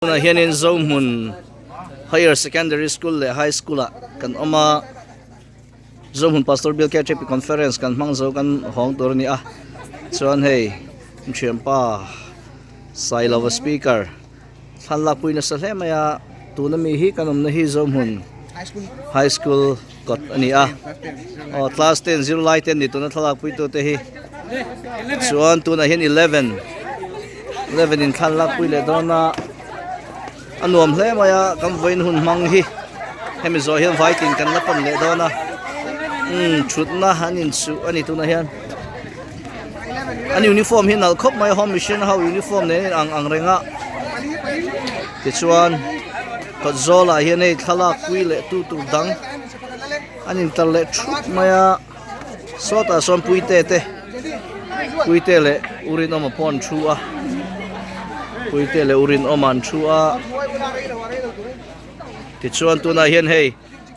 Tunah hianin Zohmun Higher Secondary School leh High School ah kan awm a, Zohmun Pastor Bill KTP Conference kan hmang zo kan hawng tur a ni a, chuan hei thianpa Sailova speaker thlan lakpui nasa hle mai a, tuna mi hi kan awmna hi Zohmun High School kawt a ni a, aw class ten zirlai te an ni tuna thlalakpui tute hi chuan tunah hian 11. 11 in thlan lakpui leh dawn a a nuam hle mai a kan vawiin hun hmang hi hemi zawh hian vaitin kan la pan leh dawn a umm thutna an inchuh a ni tunah hian an uniform hi nalh khawp mai a home mission ho uniform nen a inang ang reng a tichuan kawt zawlah hian hei thlalak pui leh tu tur dang an intar leh thup mai a. Sawtah sawn Puite te Puite leh U Rinawma pawh an thu a Puite leh U Rinawma an thu a tichuan tunah hian hei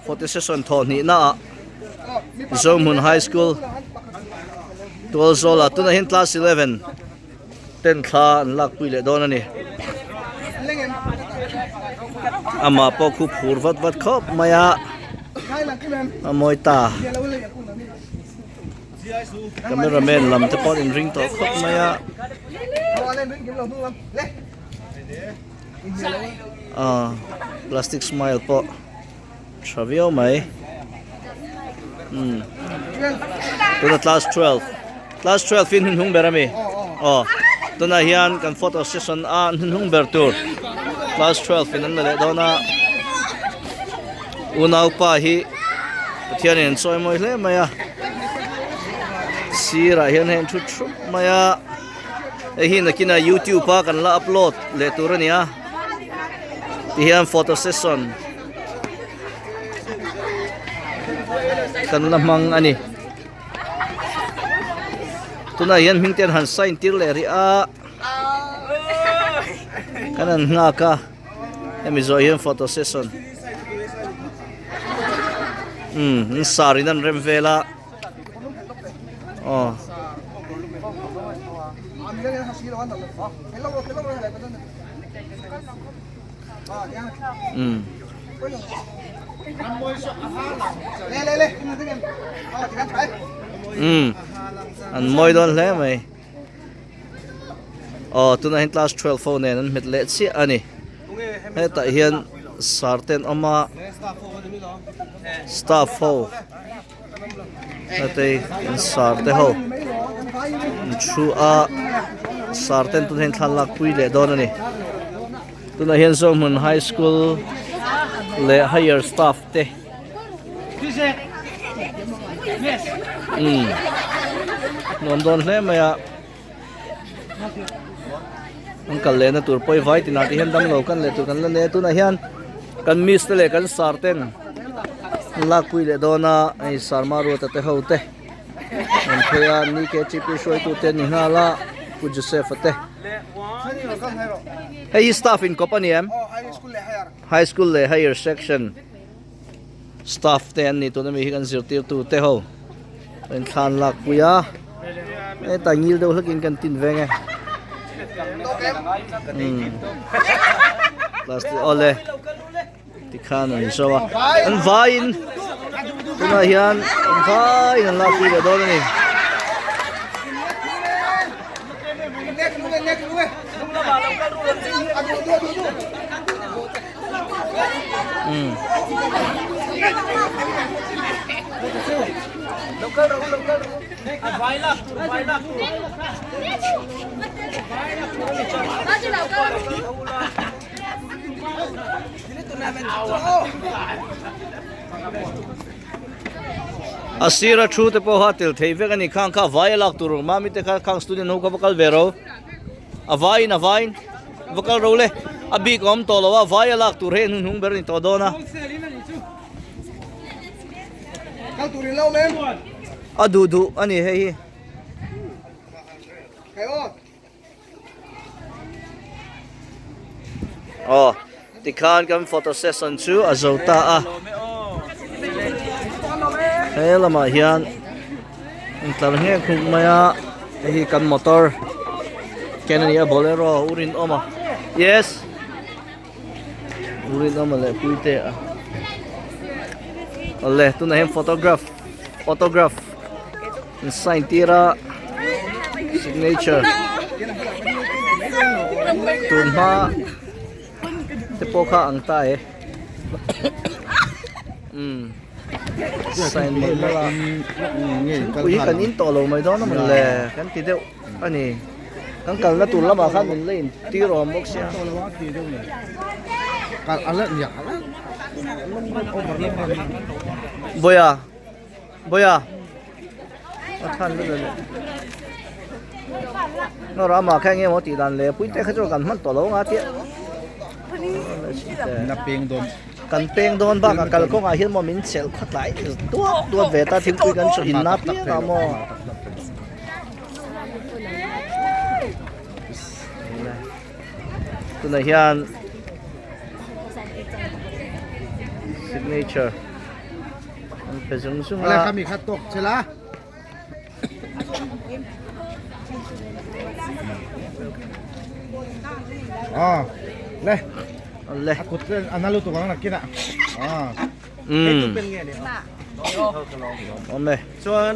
photo session thawh hnihna ah Zohmun High School Tualzawlah tunah hian class 11 ten thla an lakpui leh dawn a ni amah pawh khu phur vat vat khawp mai a a mawi ta camera man lam te pawh an inring tawh khawp mai a ah plastic smile pawh tha viau mai umm tuna class 12 class 12 hi hnunhnung ber ami aw tunah hian kan photo session a hnunhnung ber tur class 12 in an la leh dawn a unaupa hi Pathianin an chawi mawi hle mai a sirah hian hei an thu thup mai a hei hi nakinah youtube a kan la upload leh tur a ni a. Tihian photo session kan la hmang a ni. Tunah hian hming te an han sign tir leh rih a. Kan han nghak a. Hemi zawh hian photo session. Um, an sar in an rem vel a. Aw. Um. Um. An mawi dawn hle mai. Aw tunah hian class 12 ho nen an hmet leh chiah a ni. Hetah hian sar te an awm a staff ho. Hetei an sar te ho an thu a sar ten tunah hian thlalak pui leh dawn a ni tunah hian Zohmun high school leh higher staff te umm nuam dawn hle mai a. An kal lehna tur pawi vai tinah te hian damlo kan leh tur kan la nei a tunah hian kan miss te leh kan sar ten an lakpui leh dawn a hei sarma ruata te ho te an phei a ni KTP hruaitu te an ni nghal a Pu Joseph a te hei hi staff in kawp a ni em high school leh higher section staff te an ni tuna mi hi kan zirtirtu te ho a inthlan lakpui a hetah ngil deuh hlakin kan tin veng e umm plastic awle tikhan an zo a an vaiin tunah hian an vaiin an lakpui leh dawn a ni. A sira thu te pawh a tel thei vek a ni khang kha vai a lak tur mami te kha khang student ho kha va kal ve ro. A vaiin a vaiin va kal ro le a bik a awm tawh lo a vai a lak tur hei a hnunhnung ber a ni tawh dawn a. A duh duh a ni hei hi. Aw tikhan kan photo session chu a zo ta a. He lamah hian intlar nghek nghuk mai a hei hi kan motor ken a ni a bolero u rinawm a yes. Rinawma leh Puite a awle tunah hian photograph autograph an sign tir a signature tun hma te pawh kha ang ta e umm sign mawlh mawlh a thingpui hi kan in tawh lo mai dawn a mawn le kan ti deuh a ni kan kalna tur lamah khan min la intir awm bawk sia. Bawia Bawia a than lut a leh no rama kha enge maw tih dan le puite kha chu kan hman tawh lo anga tia kan peng dawn bakah kalkawngah hian maw min chelh khawtlai tuap tuap ve ta thingpui kan chu in na piang a maw. Tunah hian signature an pe zung zung a. Khami kha tawk che la. Ah, le. Le. A kut a na lutuk ang nakin ah. Ah. Um. Awm e. Chuan.